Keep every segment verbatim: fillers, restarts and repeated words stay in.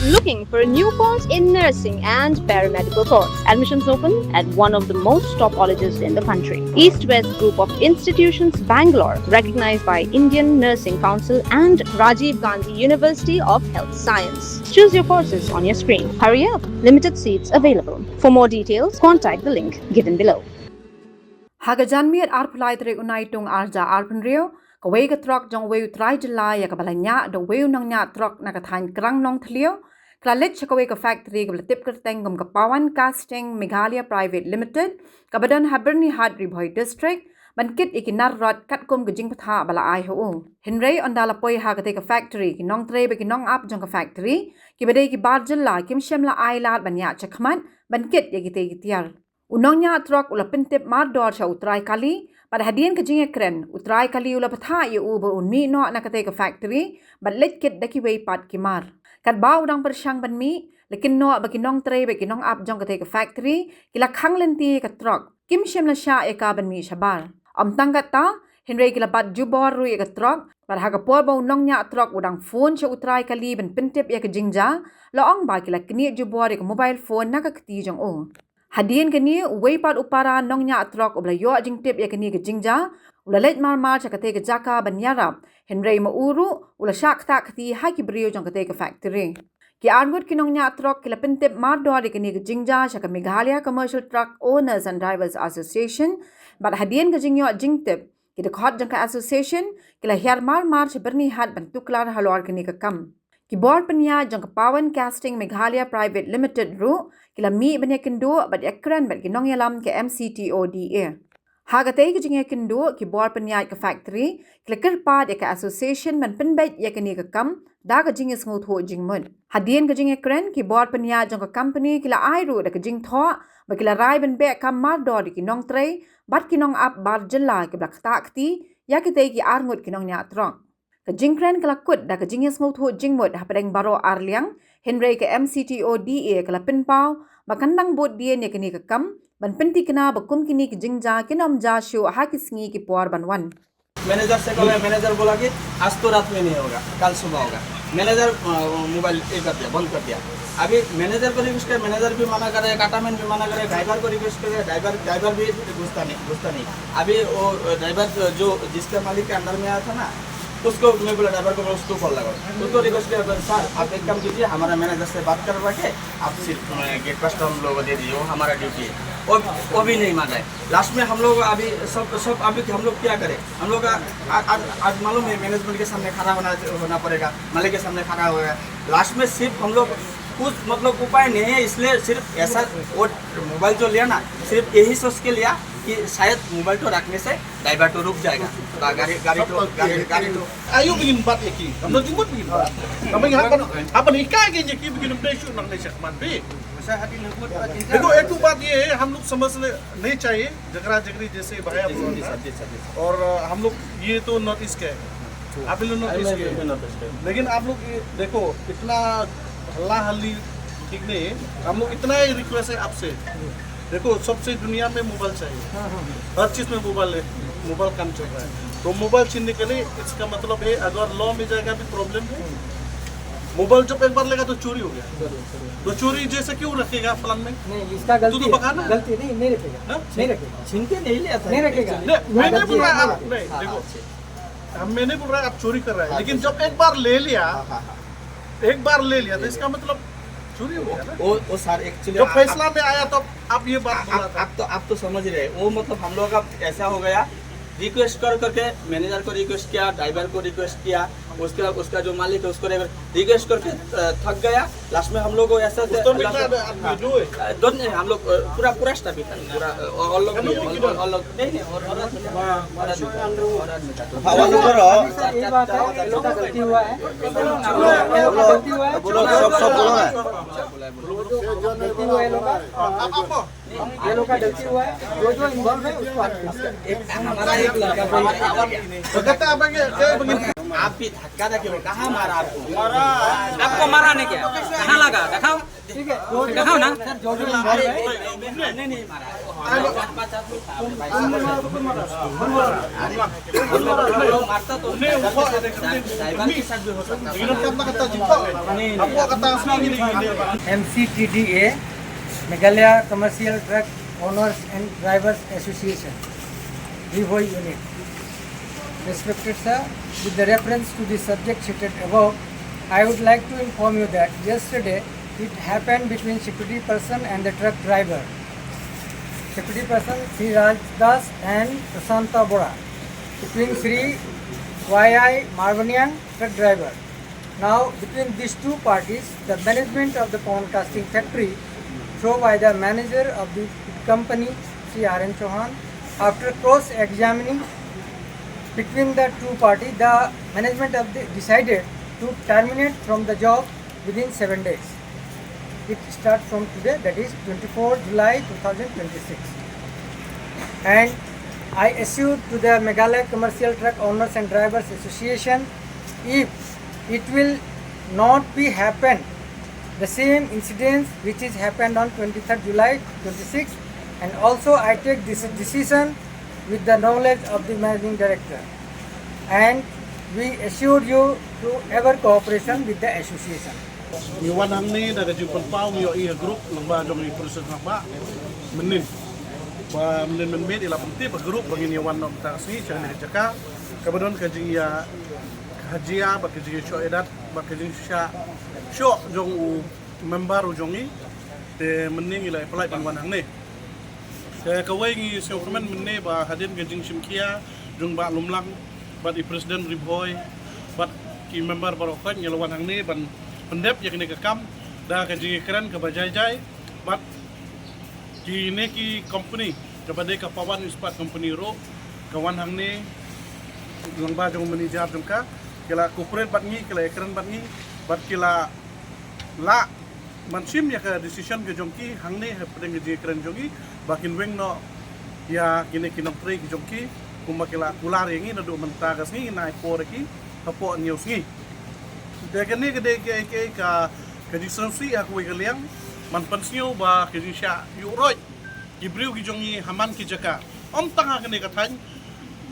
Looking for a new course in nursing and paramedical course? Admissions open at one of the most top colleges in the country. East West Group of Institutions, Bangalore, recognized by Indian Nursing Council and Rajiv Gandhi University of Health Science. Choose your courses on your screen. Hurry up, limited seats available. For more details, contact the link given below. Ha ka janmiet arphew lai tarik u Naitung arhajar arphew hynriew, kawei ka trok jong uwei u trai jylla ïa kaba la ñiah da uwei u nongñiah trok na ka thaiñ Krang Nongthliew, ka la leit sha kawei ka factory kaba la tip kyrteng kum ka Pawan Casting Meghalaya Private Limited, kaba don ha Byrnihat, Ri Bhoi District, ban kit ïa ki nar rot katkum ka jingbthah ba la ai ha u. Hynrei ynda la poi ha katei ka factory, ki nongtrei bad ki nongap jong ka factory, kiba dei ki bar jylla, kim shym la ai lad ban ïaid shakhmat ban kit ïa kitei ki tiar. U nongñiah trok u la pyntip mardor sha u trai kali, bad hadien ka jingïakren, u trai kali u la bthah ïa u ba un mih noh na katei ka factory bad leit kit da kiwei pat ki mar. Katba u dang pyrshang ban mih, la kynnoh ba ki nongtrei bad ki nongap jong katei ka factory ki la khang lynti ïa ka trok, kim shym la shah ïa ka ban mih shabar. Ym tang katta, hynrei ki la bat jubor ruh ïa ka trok, bad ha ka por ba u nongñiah trok u dang phone sha u trai kali ban pyntip ïa ka jingjia, la ong ba ki la knieh jubor ïa ka mobile phone na ka kti jong u. Hadien kane, uwei pat u para nongñiah trok uba la ïoh jingtip ïa kane ka jingjia u la leit marmar sha katei ka jaka ban ïarap, hynrei ma u ruh u la shah ktah kti ha ki briew jong katei ka factory. Ki arngut ki nongñiah trok ki la pyntip mardor ïa kane ka jingjia sha ka Meghalaya Commercial Truck Owners and Drivers Association, bad hadien ka jingïoh jingtip, ki dkhot jong ka association ki la hiar marmar sha Byrnihat ban tuklar halor kane ka kam. Ki bor pynïaid jong ka Pawan Casting Meghalaya Private Limited ruh ki la mih ban ïakynduh bad ïakren bad ki nongïalam ka M C T O D A. Ha katei ka jingïakynduh, ki bor pynïaid ka factory ki la kyrpad ïa ka association ban pynbeit ïa kane ka kam da ka jingïasngewthuh jingmut. Hadien ka jingïakren, ki bor pynïaid jong ka company ki la ai ruh da ka jingthoh ba ki la rai ban beh kam mardor ïa ki nongtrei bad ki nongap bar jylla kiba la ktah kti ïa kitei ki arngut ki nongñiah trok. Ka jingkren ka la kut da ka jingïasngewthuh jingmut hapdeng baroh arliang, hynrei ka M C T O D A ka la pynpaw ba kan dang bud dien ïa kane ka kam ban pynthikna ba kum kine ki jingjia kin ym jia shuh ha ki sngi ki por ban wan. मैनेजर से कहा, मैनेजर बोला कि आज तो रात में नहीं होगा, कल सुबह होगा। मैनेजर मोबाइल ये कर दिया, बंद कर दिया। अभी मैनेजर को रिक्वेस्ट किया, मैनेजर भी मना कर रहे, काटामैन भी मना कर रहे, ड्राइवर को रिक्वेस्ट कर रहे, ड्राइवर ड्राइवर भी घुसता नहीं घुसता नहीं। अभी वो ड्राइवर जो जिसके मालिक के अंडर में आया था ना, उसको मैं बोला, ड्राइवर को बोला, उसको कॉल लगाओ। उसको रिक्वेस्ट किया, सर आप एक काम कीजिए, हमारा मैनेजर से बात करवा के आप सिर्फ गेट पास तो हम लोग को दे दीजिए, वो हमारा ड्यूटी है। वो वो भी नहीं मान रहा है। लास्ट में हम लोग अभी सब सब अभी हम लोग क्या करें? हम लोग का आज आज मालूम है, मैनेजमेंट के सामने खड़ा होना होना पड़ेगा, मालिक के सामने खड़ा होगा। लास्ट में सिर्फ हम लोग कुछ मतलब उपाय नहीं है, इसलिए सिर्फ ऐसा वो मोबाइल जो लिया ना, सिर्फ यही सोच के लिया कि शायद मोबाइल तो रखने से ड्राइवर तो रुक जाएगा, गाड़ी गाड़ी तो गाड़ी गाड़ी तो. Ayo bikin bat ya ki, kamu jemput bikin bat. Kamu ingat apa? Apa nikah aja ya ki bikin benda isu nang Malaysia kemana bi? Saya hati lembut. Itu itu bat ya, हम लोग समझ नहीं चाहिए, झगड़ा झगड़ी जैसे भाई आप लोग ना. और हम लोग ये तो नॉर्थ ईस्ट के हैं, आप भी लोग नॉर्थ ईस्ट के हैं. लेकिन आप लोग ये देखो, इतना हल्ला हल्ली ठीक नहीं है. हम लोग इतना ही रिक्वेस्ट है आपसे, देखो सबसे दुनिया में मोबाइल चाहिए, हर चीज में मोबाइल है, मोबाइल काम चल रहा है. तो मोबाइल छीनने के लिए इसका मतलब है अगर लॉ में जाएगा भी प्रॉब्लम है. मोबाइल जब एक बार लेगा तो चोरी हो गया, तो चोरी जैसे क्यों रखेगा प्लान में? नहीं, इसका गलती तो है. गलती नहीं, नहीं रखेगा. नहीं रखेगा. छीन के नहीं लिया था. नहीं रखेगा. नहीं, मैं नहीं बोल रहा आप, नहीं, देखो, हम, मैं नहीं बोल रहा आप चोरी कर रहा है, लेकिन जब एक बार ले लिया, एक बार ले लिया तो इसका मतलब चोरी हो गया ना. वो वो सर एक्चुअली जो फैसला में आया तो आप ये बात बोला था. आप तो आप तो समझ रहे हैं, वो मतलब हम लोग का ऐसा हो गया, रिक्वेस्ट कर करके मैनेजर को रिक्वेस्ट किया, ड्राइवर को रिक्वेस्ट किया, उसका उसका जो मालिक है उसको रिक्वेस्ट करके थक गया. लास्ट में हम लोग को ऐसा दोनों हम लोग पूरा पूरा स्टाफ ही था, पूरा और लोग और लोग नहीं नहीं और और आदमी था. ये बात है, ये लोग का गलती हुआ है. ये लोग का गलती हुआ है. बोलो सब सब बोलो ना. गलती हुआ है ये लोग का. ये लोग का गलती हुआ है. जो जो इन्वॉल्व है उसको हमारा एक लड़का को आप भी धक्का दे के कहाँ मारा आपको? आपको मारा नहीं क्या? कहाँ लगा? दिखाओ. ठीक है, जो जो, सर, जो जो involve है। नहीं, नहीं, महाराज। नहीं, नहीं। M C T D A, Meghalaya Commercial Truck Owners and Drivers Association, Ri Bhoi Unit. Respected sir, with the reference to the subject stated above, I would like to inform you that yesterday it happened between security person and the truck driver. Security person Sri Raj Das and Prasanta Bora, between Sri Y I Marvaniang, truck driver. Now, between these two parties, the management of the pawn casting factory, through by the manager of the company, Sri R N Chauhan, after cross-examining between the two parties, the management of the decided to terminate from the job within seven days. It starts from today, that is twenty-four July two thousand twenty-six. And I assured to the Meghalaya Commercial Truck Owners and Drivers Association, if it will not be happen the same incidents which is happened on twenty-third July twenty-six, and also I take this decision with the knowledge of the managing director, and we assure you to ever cooperation with the association. Ngi wan hangne da ka jingpynpaw ngi ïohi ha group lyngba jong i President Rangbah mynnin. Ba mynnin mynmiet i la pyntip ha group ba ngin ïa wan noh mynta ka sngi sha kane ka jaka kaba don ka jingïa hajia bad ka jingïashoh ïadat bad ka jingshah shoh jong u member u jong ngi. Te mynnin ngi la ïa pynlait ban wan hangne. Te kawei ngi sngewkmen mynne ba hadien ka jingshim khia jong Bah Lumlang bad i President Ri Bhoi bad ki member baroh khoit ngi la wan hangne ban pyndep ïa kane ka kam da ka jingïakren kaba jai jai bad kine ki company kaba dei ka Pawan Ispat Company ruh ka wan hangne lyngba jong manager jong ka ki la cooperate bad ngi, ki la ïakren bad ngi bad ki la lah ban shim ïa ka decision ka jong ki hangne hapdeng ka jingkren jong ki ba kin weng noh ïa kine ki nongtrei ki jong ki kumba ki la kular ïa ngi naduh mynta ka sngi, ngin ai por ïa ki hapoh hynñiew sngi. Te kane ka dei ka, ka, ka jingsngewsih ha kawei ka liang ban pynsngew ba ka jingshah ïuh roit ki briew ki jong ngi ha man ki jaka, ym tang ha kane ka thaiñ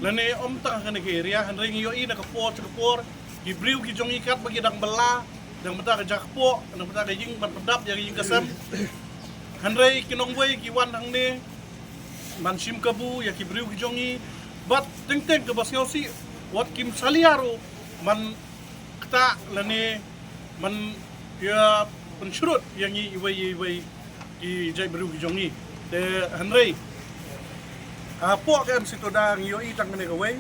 lane ym tang ha kane ka area, hynrei ngi ïohi na ka por sha ka por ki briew ki jong ngi katba ki dang bylla dang mynta ka jaka kpoh, dang mynta ka ïing ban pyndap ïa ka ïing ka sem. Hynrei ki nongwei ki wan hangne ban shim kabu ïa ki briew ki jong ngi bad teng teng kaba sngewsih wat kim salia ruh ban ktah lane ban ïa pynshrut ïa ngi iwei ïa iwei ki jait briew ki jong ngi. Te hynrei hapoh ka M C Toda ngi ïohi tang kane kawei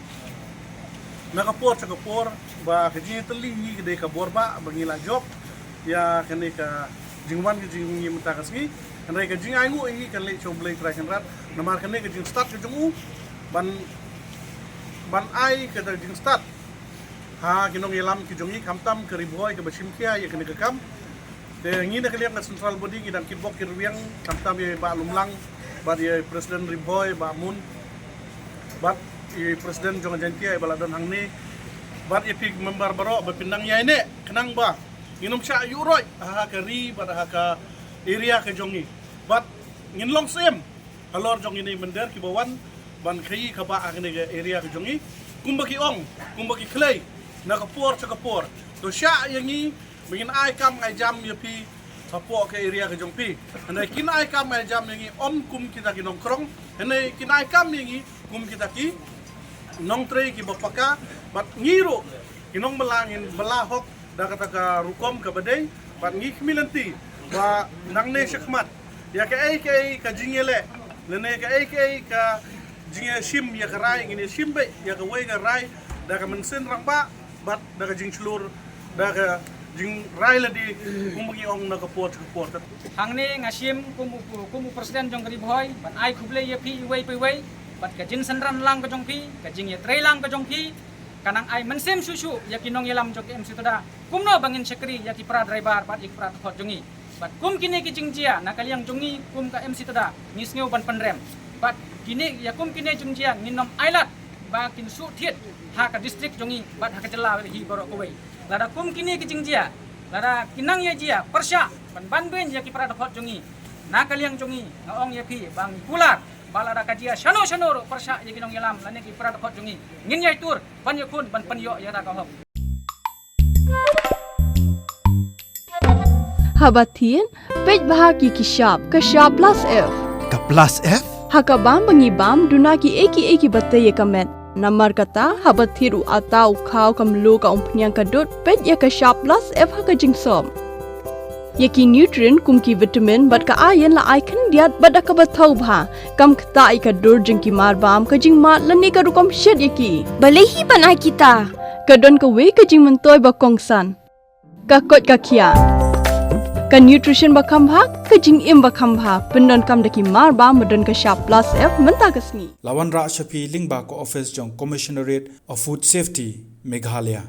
na ka por sha ka por ba ka jingïatylli hi ka dei ka bor ba ba ngi la jop ïa kane ka jingwan ka jong ngi mynta ka sngi. Hynrei ka jingainguh hi kan leit sha U Blei Trai Kynrad namar kane ka jingstad ka jong u ban ban ai ka jingstad ha ki nongïalam ki jong ngi khamtam ka Ri Bhoi kaba shim khia ïa kane ka kam. Te ngi na ka liang ka central body ngi dang kitbok kitrwiang khamtam ïa i Bah Lumlang bad ïa i President Ri Bhoi Bah Mun bad ïa i President jong ka Jaintia iba la don hangne bad ïa phi member baroh ba phin nang ïaineh khnang ba ngin ym shah ïuh roit ha ka ri bad ha ka area ka jong ngi bad ngin long syiem halor jong kine ki mynder kiba wan ban khaïi kaba ha kane ka area ka jong ngi. Kumba ki ong, kumba ki khlei na ka por sha ka por, to shah ïa ngi ba ngin ai kam ai jam ïa phi hapoh ka area ka jong phi. Hynrei kin ai kam ai jam ïa ngi ym kum kita ki nongkrong, hynrei kin ai kam ïa ngi kum kita ki nongtrei kiba paka bad ngi ruh ki nongbylla ngin bylla hok da kata ka rukom kaba dei bad ngi khmih lynti ba nangne shakhmat ïa kaei kaei ka jingïaleh lane kaei kaei ka jingïashim ïa ka rai ngin ïashim beit ïa kawei ka rai da ka mynsiem rangbah bad da ka jingshlur da ka jingrai lade kumba ngi ong na ka por sha ka por. Hangne nga shim kum u, kum u president jong ka Ri Bhoi ban ai khublei ïa phi iwei pa iwei bad ka jingsynran lang ka jong phi, ka jingïatreilang ka jong phi ka nang ai mynsiem shuh shuh ïa ki nongïalam jong ka M C Toda kumno ba ngin shakri ïa ki para driver bad ïa ki para dkhot jong ngi. Bad kum kine ki jingjia na ka liang jong ngi kum ka M C Toda ngi sngew ban pynrem bad kine ïa kum kine jingjia ngin ym ailad ba kin shu thied ha ka district jong ngi bad ha ka jylla hi baroh kawei. Lada kum kine ki jingjia lada ki nang ïa jia pyrshah Ban ban beiñ ïa ki para dkhot jong ngi, na ka liang jong ngi nga ong ïa phi ba ngi kular ba lada ka jia shano shano ruh pyrshah ïa ki nongïalam lane ki para dkhot jong ngi, ngin ïai tur ban ïakhun ban pynïoh ïa ka hok. Haba thied, peit bha ki ki shap, ka shap plus F. Ka plus F? Ha ka bam ba ngi bam, duna ki ei ki ei ki ba tei ïa ka met. Namar kata, haba thied u ata u khaw ka mluh ka umphniang ka dud, peit ïa ka shap plus F ha ka jingsop. Ïa ki nutrient kum ki vitamin bad ka iron la ai khyndiat bad da kaba thaw bha. Kam ktah ïa ka dur jong ki mar bam, ka jingmad lane ka rukom shet ïa ki. Balei hi ban ai kita? Ka don kawei ka jingmyntoi ba kongsan. Ka koit ka khiah. Ka nutrition ba kham bha, ka jingim ba kham bha. Pyndonkam da ki mar bam ba don ka shap plus F mynta ka sngi. La wanrah sha phi lyngba ka office jong Commissionerate of Food Safety, Meghalaya.